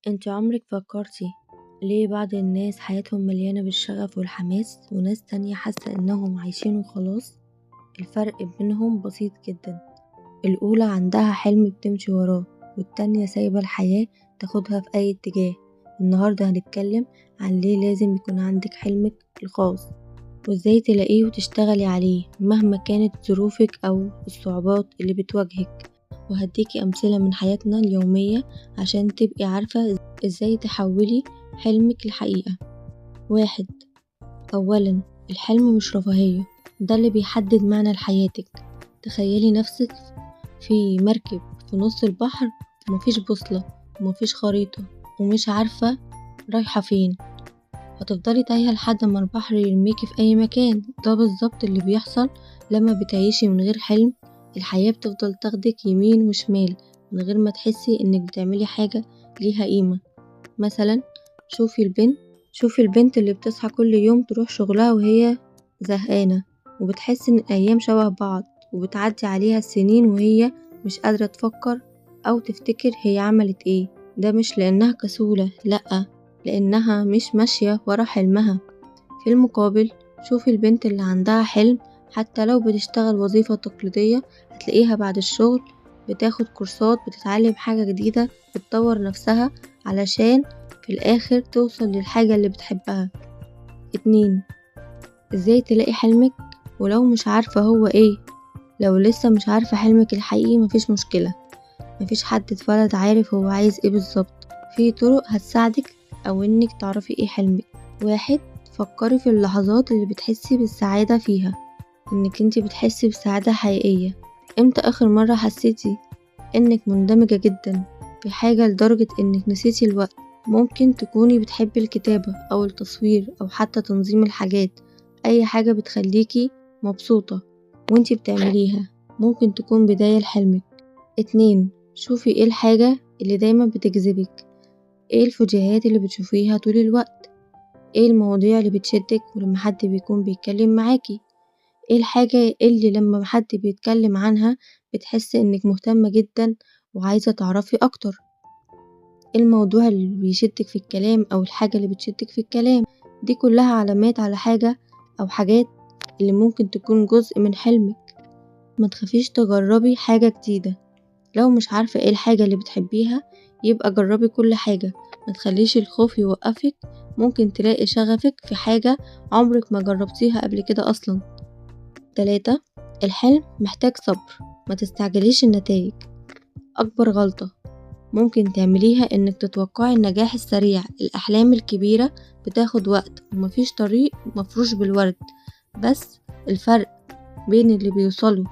انت عمرك فكرتي ليه بعض الناس حياتهم مليانة بالشغف والحماس وناس تانية حاسة انهم عايشين وخلاص؟ الفرق بينهم بسيط جدا. الأولى عندها حلم بتمشي وراه، والتانية سايبة الحياة تاخدها في أي اتجاه. النهاردة هنتكلم عن ليه لازم يكون عندك حلمك الخاص وازاي تلاقيه وتشتغلي عليه مهما كانت ظروفك أو الصعوبات اللي بتواجهك، وهديكي أمثلة من حياتنا اليومية عشان تبقي عارفة ازاي تحولي حلمك لحقيقة. 1. أولا، الحلم مش رفاهية، ده اللي بيحدد معنى لحياتك. تخيلي نفسك في مركب في نص البحر ومفيش بوصلة ومفيش خريطة ومش عارفة رايحة فين، هتفضلي تايهة لحد ما البحر يرميكي في أي مكان. ده بالظبط اللي بيحصل لما بتعيشي من غير حلم. الحياة بتفضل تاخدك يمين وشمال من غير ما تحسي انك بتعملي حاجة ليها قيمة. مثلا شوفي البنت اللي بتصحى كل يوم تروح شغلها وهي زهقانة وبتحس ان الايام شبه بعض، وبتعدي عليها السنين وهي مش قادرة تفكر او تفتكر هي عملت ايه. ده مش لانها كسولة، لأ، لانها مش ماشية ورا حلمها. في المقابل شوفي البنت اللي عندها حلم، حتى لو بتشتغل وظيفة تقليدية هتلاقيها بعد الشغل بتاخد كورسات، بتتعلم حاجة جديدة، بتطور نفسها علشان في الآخر توصل للحاجة اللي بتحبها. 2. ازاي تلاقي حلمك ولو مش عارفة هو ايه؟ لو لسه مش عارفة حلمك الحقيقي مفيش مشكلة، مفيش حد اتولد عارف هو عايز ايه بالظبط. في طرق هتساعدك او انك تعرفي ايه حلمك. 1. فكري في اللحظات اللي بتحسي بالسعادة فيها، انك انتي بتحسي بسعادة حقيقية. امتى اخر مرة حسيتي انك مندمجة جدا في حاجة لدرجة انك نسيتي الوقت؟ ممكن تكوني بتحبي الكتابة او التصوير او حتى تنظيم الحاجات، اي حاجة بتخليكي مبسوطة وانتي بتعمليها ممكن تكون بداية لحلمك. 2. شوفي ايه الحاجة اللي دايما بتجذبك، ايه الفيديوهات اللي بتشوفيها طول الوقت، ايه المواضيع اللي بتشدك ولما حد بيكون بيتكلم معاكي، ايه الحاجة اللي لما حد بيتكلم عنها بتحس انك مهتمة جدا وعايزة تعرفي اكتر، ايه الموضوع اللي بيشدك في الكلام او الحاجة اللي بتشدك في الكلام. دي كلها علامات على حاجة او حاجات اللي ممكن تكون جزء من حلمك. ما تخافيش تجربي حاجة جديدة، لو مش عارفة ايه الحاجة اللي بتحبيها يبقى جربي كل حاجة، ما تخليش الخوف يوقفك. ممكن تلاقي شغفك في حاجة عمرك ما جربتيها قبل كده اصلا. 3. الحلم محتاج صبر، ما تستعجليش النتائج. أكبر غلطة ممكن تعمليها إنك تتوقعي النجاح السريع. الأحلام الكبيرة بتاخد وقت ومفيش طريق مفروش بالورد، بس الفرق بين اللي بيوصلوا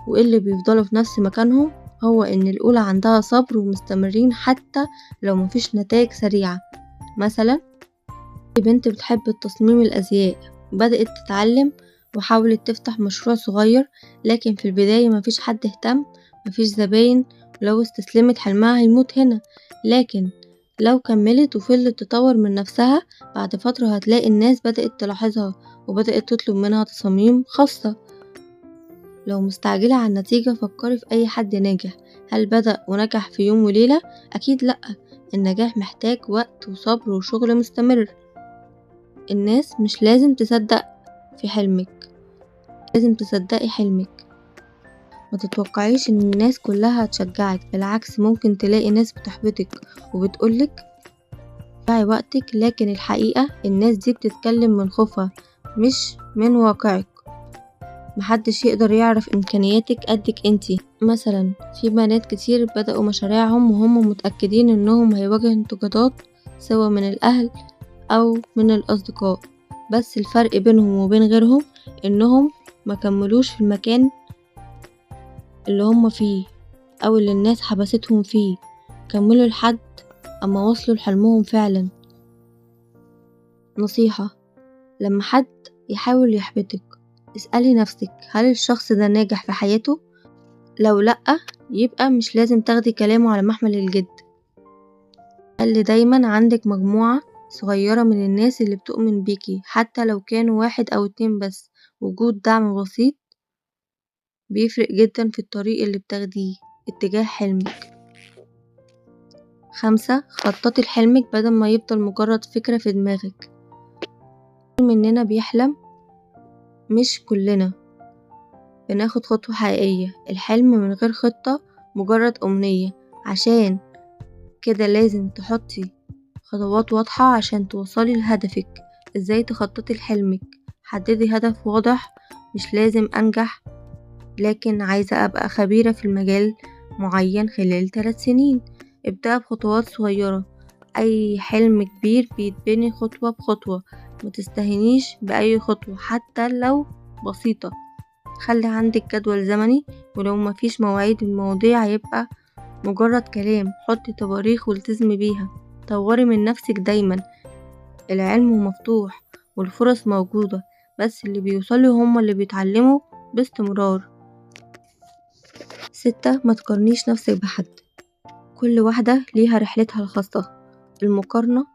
واللي بيفضلوا في نفس مكانهم هو إن الأولى عندها صبر ومستمرين حتى لو مفيش نتائج سريعة. مثلا بنت بتحب التصميم الأزياء، بدأت تتعلم وحاولت تفتح مشروع صغير، لكن في البداية مفيش حد اهتم، مفيش زباين، ولو استسلمت حلمها هيموت هنا. لكن لو كملت وفضلت تطور من نفسها بعد فترة هتلاقي الناس بدأت تلاحظها وبدأت تطلب منها تصاميم خاصة. لو مستعجلة على النتيجة فكري في أي حد ناجح، هل بدأ ونجح في يوم وليلة؟ أكيد لأ. النجاح محتاج وقت وصبر وشغل مستمر. الناس مش لازم تصدق في حلمك، لازم تصدقي حلمك. ما تتوقعيش ان الناس كلها هتشجعك، بالعكس ممكن تلاقي ناس بتحبطك وبتقولك ضيعي وقتك، لكن الحقيقة الناس دي بتتكلم من خوفها مش من واقعك. محدش يقدر يعرف امكانياتك قدك انتي. مثلا في بنات كتير بدأوا مشاريعهم وهم متأكدين انهم هيواجهوا انتقادات سواء من الاهل او من الاصدقاء، بس الفرق بينهم وبين غيرهم انهم ما كملوش في المكان اللي هم فيه او اللي الناس حبستهم فيه، كملوا لحد اما وصلوا لحلمهم فعلا. نصيحة، لما حد يحاول يحبطك اسألي نفسك هل الشخص ده ناجح في حياته؟ لو لأ يبقى مش لازم تاخدي كلامه على محمل الجد. خلي دايما عندك مجموعة صغيرة من الناس اللي بتؤمن بيكي حتى لو كانوا 1 أو 2 بس. وجود دعم بسيط بيفرق جدا في الطريق اللي بتاخديه اتجاه حلمك. 5، خططي لحلمك بدل ما يفضل مجرد فكرة في دماغك. كتير مننا بيحلم، مش كلنا بناخد خطوة حقيقية. الحلم من غير خطة مجرد أمنية، عشان كده لازم تحطي خطوات واضحة عشان توصلي لهدفك. ازاي تخططي لحلمك؟ حددي هدف واضح، مش لازم أنجح، لكن عايزة أبقى خبيرة في المجال معين خلال 3 سنين. ابدأ بخطوات صغيرة، أي حلم كبير بيتبني خطوة بخطوة، ما تستهينيش بأي خطوة حتى لو بسيطة. خلي عندك جدول زمني، ولو ما فيش مواعيد المواضيع هيبقى مجرد كلام. حطي تواريخ والتزمي بيها. طوري من نفسك دايما، العلم مفتوح والفرص موجودة، بس اللي بيوصلوا هم اللي بيتعلموا باستمرار. 6، ما تقارنيش نفسك بحد، كل واحدة ليها رحلتها الخاصة. المقارنة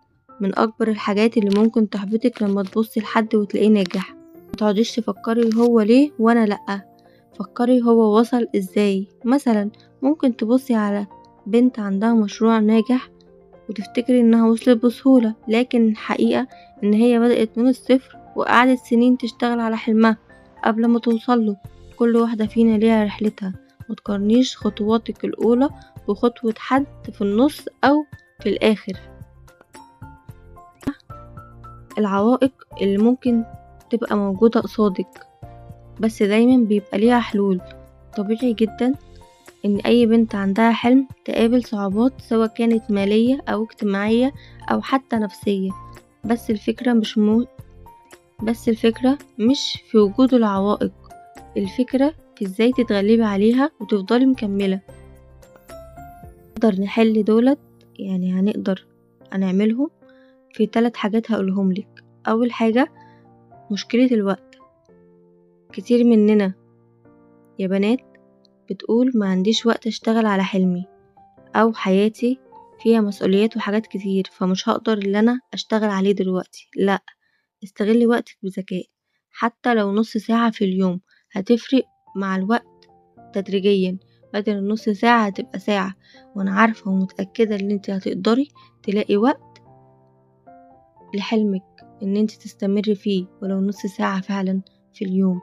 من أكبر الحاجات اللي ممكن تحبطك لما تبصي لحد وتلاقيه ناجح. ما تقعديش تفكري هو ليه وانا لأ، فكري هو وصل ازاي. مثلا ممكن تبصي على بنت عندها مشروع ناجح وتفتكري انها وصلت بسهولة، لكن الحقيقة ان هي بدأت من الصفر وقعدت سنين تشتغل على حلمها قبل ما توصله. كل واحدة فينا ليها رحلتها، ما تقارنيش خطواتك الأولى بخطوة حد في النص أو في الآخر. العوائق اللي ممكن تبقى موجودة قصادك بس دايما بيبقى ليها حلول. طبيعي جدا ان اي بنت عندها حلم تقابل صعوبات، سواء كانت مالية او اجتماعية او حتى نفسية، بس الفكرة مش في وجود العوائق، الفكرة في ازاي تتغلبي عليها وتفضلي مكملة. نقدر نحل دولت، يعني هنقدر هنعملهم في 3 حاجات هقولهم لك. اول حاجة مشكلة الوقت. كتير مننا يا بنات بتقول ما عنديش وقت اشتغل على حلمي، او حياتي فيها مسؤوليات وحاجات كتير فمش هقدر ان انا اشتغل عليه دلوقتي. لا، استغلي وقتك بذكاء، حتى لو نص ساعة في اليوم هتفرق مع الوقت تدريجيا. بدل النص ساعة هتبقى ساعة، وانا عارفة ومتأكدة ان انت هتقدري تلاقي وقت لحلمك ان انت تستمري فيه ولو نص ساعة فعلا في اليوم.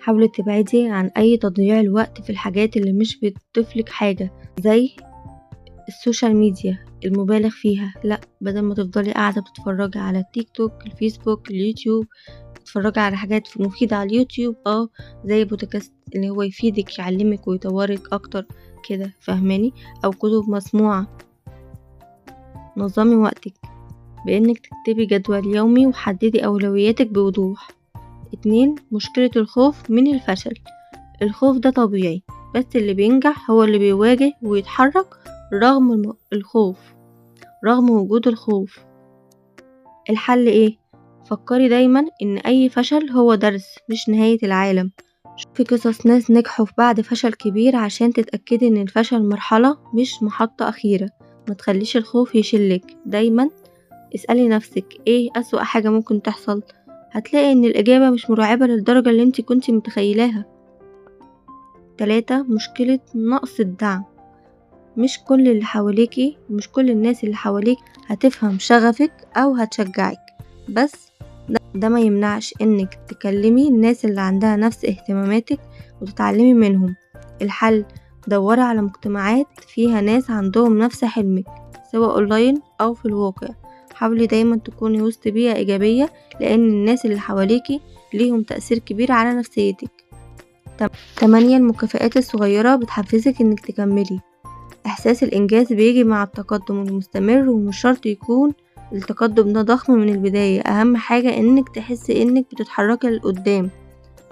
حاولي تبعدي عن اي تضييع الوقت في الحاجات اللي مش بتضيفلك حاجة، زي ال social media المبالغ فيها. لا، بدل ما تفضلي قاعدة بتتفرجي على التيك توك، الفيسبوك، اليوتيوب، تتفرجي على حاجات مفيدة على اليوتيوب، زي بودكاست اللي هو يفيدك يعلمك ويطورك اكتر كده، فاهماني؟ او كتب مسموعة. نظمي وقتك بانك تكتبي جدول يومي وحددي اولوياتك بوضوح. 2، مشكلة الخوف من الفشل. الخوف ده طبيعي، بس اللي بينجح هو اللي بيواجه ويتحرك رغم الخوف، رغم وجود الخوف. الحل ايه؟ فكري دايما ان اي فشل هو درس مش نهاية العالم. شوفي قصص ناس نجحوا في بعد فشل كبير عشان تتأكدي ان الفشل مرحلة مش محطة أخيرة. ما تخليش الخوف يشلك، دايما اسألي نفسك ايه أسوأ حاجة ممكن تحصل، هتلاقي ان الإجابة مش مرعبة للدرجة اللي انت كنتي متخيلاها. 3، مشكلة نقص الدعم. مش كل اللي حواليكي، مش كل الناس اللي حواليك هتفهم شغفك او هتشجعك، بس ده ما يمنعش انك تكلمي الناس اللي عندها نفس اهتماماتك وتتعلمي منهم. الحل، دوري على مجتمعات فيها ناس عندهم نفس حلمك، سواء اونلاين او في الواقع. حاولي دايما تكوني وسط بيئة ايجابية، لان الناس اللي حواليكي ليهم تأثير كبير على نفسيتك. 8، المكافآت الصغيرة بتحفزك انك تكملي. احساس الانجاز بيجي مع التقدم المستمر، ومش شرط يكون التقدم ده ضخم من البداية. اهم حاجة انك تحسي انك بتتحركي لقدام.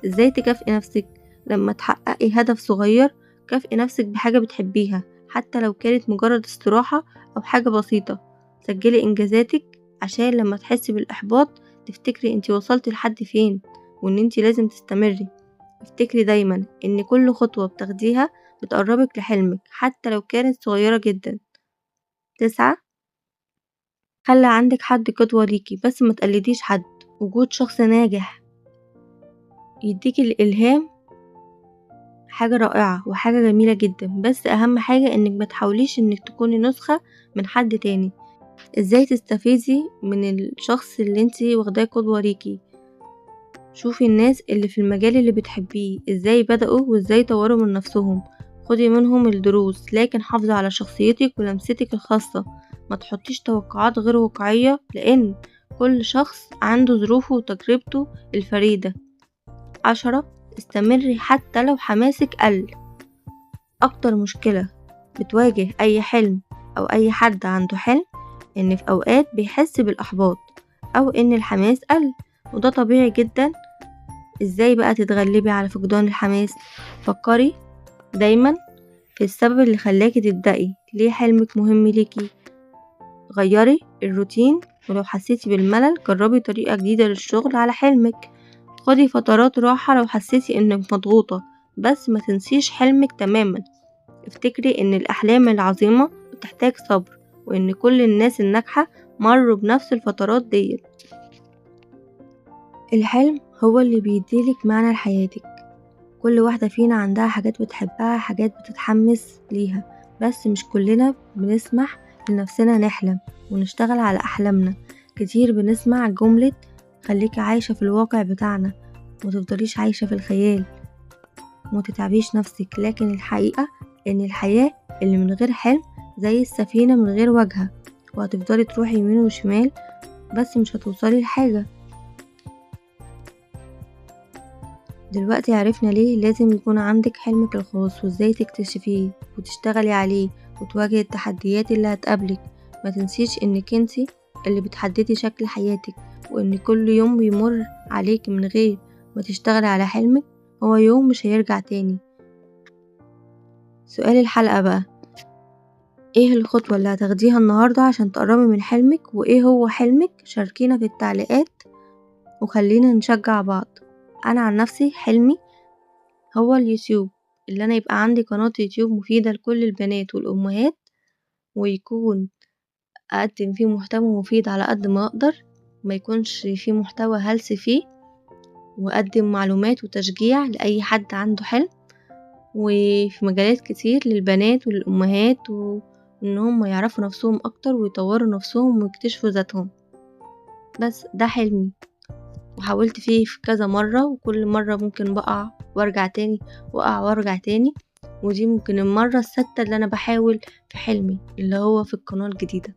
ازاي تكافئي نفسك؟ لما تحققي هدف صغير كافئي نفسك بحاجة بتحبيها، حتى لو كانت مجرد استراحة او حاجة بسيطة. سجلي انجازاتك عشان لما تحسي بالاحباط تفتكري انتي وصلتي لحد فين وان انتي لازم تستمري. افتكري دايما ان كل خطوة بتاخديها بتقربك لحلمك حتى لو كانت صغيرة جدا. 9، خلي عندك حد قدوة ليكي، بس ما تقلديش حد. وجود شخص ناجح يديكي الإلهام حاجة رائعة وحاجة جميلة جدا، بس اهم حاجة انك ما تحاوليش انك تكوني نسخة من حد تاني. ازاي تستفيدي من الشخص اللي انتي واخداه قدوة ليكي؟ شوفي الناس اللي في المجال اللي بتحبيه ازاي بدأوا وازاي طوروا من نفسهم، خدي منهم الدروس، لكن حافظي على شخصيتك ولمستك الخاصة. ما تحطيش توقعات غير واقعية، لان كل شخص عنده ظروفه وتجربته الفريدة. 10، استمري حتى لو حماسك قل. اكتر مشكلة بتواجه اي حلم او اي حد عنده حلم ان في اوقات بيحس بالاحباط او ان الحماس قل، وده طبيعي جدا. ازاي بقى تتغلبي على فقدان الحماس؟ فكري دايما في السبب اللي خلاكي تبدأي، ليه حلمك مهم ليكي. غيري الروتين، ولو حسيتي بالملل جربي طريقة جديدة للشغل على حلمك. خدي فترات راحة لو حسيتي انك مضغوطة، بس ما تنسيش حلمك تماما. افتكري ان الاحلام العظيمة بتحتاج صبر، وان كل الناس الناجحة مروا بنفس الفترات ديت. الحلم هو اللي بيديلك معنى لحياتك. كل واحدة فينا عندها حاجات بتحبها، حاجات بتتحمس ليها، بس مش كلنا بنسمح لنفسنا نحلم ونشتغل على أحلامنا. كتير بنسمع جملة خليكي عايشة في الواقع بتاعنا، ومتفضليش عايشة في الخيال، ومتتعبيش نفسك. لكن الحقيقة إن الحياة اللي من غير حلم زي السفينة من غير واجهة، وهتفضلي تروحي يمين وشمال بس مش هتوصلي لحاجة. دلوقتي عرفنا ليه لازم يكون عندك حلمك الخاص، وازاي تكتشفيه وتشتغلي عليه وتواجهي التحديات اللي هتقابلك. ما تنسيش انك انتي اللي بتحددي شكل حياتك، وان كل يوم بيمر عليك من غير ما تشتغلي على حلمك هو يوم مش هيرجع تاني. سؤال الحلقة بقى، ايه الخطوة اللي هتاخديها النهاردة عشان تقربي من حلمك؟ وايه هو حلمك؟ شاركينا في التعليقات وخلينا نشجع بعض. انا عن نفسي حلمي هو اليوتيوب، اللي انا يبقى عندي قناة يوتيوب مفيدة لكل البنات والامهات، ويكون اقدم فيه محتوى مفيد على قد ما اقدر، ما يكونش فيه محتوى هلس فيه، واقدم معلومات وتشجيع لاي حد عنده حلم، وفي مجالات كتير للبنات وللامهات، وان هم يعرفوا نفسهم اكتر ويطوروا نفسهم ويكتشفوا ذاتهم. بس ده حلمي، وحاولت فيه في كذا مرة، وكل مرة ممكن بقع وارجع تاني، وقع وارجع تاني، ودي ممكن المرة السادسة اللي انا بحاول في حلمي اللي هو في القناة الجديدة،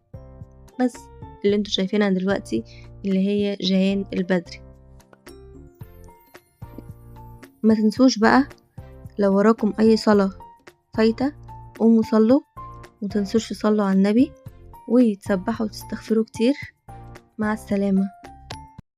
بس اللي انتوا شايفينها دلوقتي اللي هي جيهان البدري. ما تنسوش بقى لو وراكم اي صلاة فايتة قوموا صلوا، ومتنسوش تصلوا على النبي وتسبحوا وتستغفروا كتير. مع السلامة.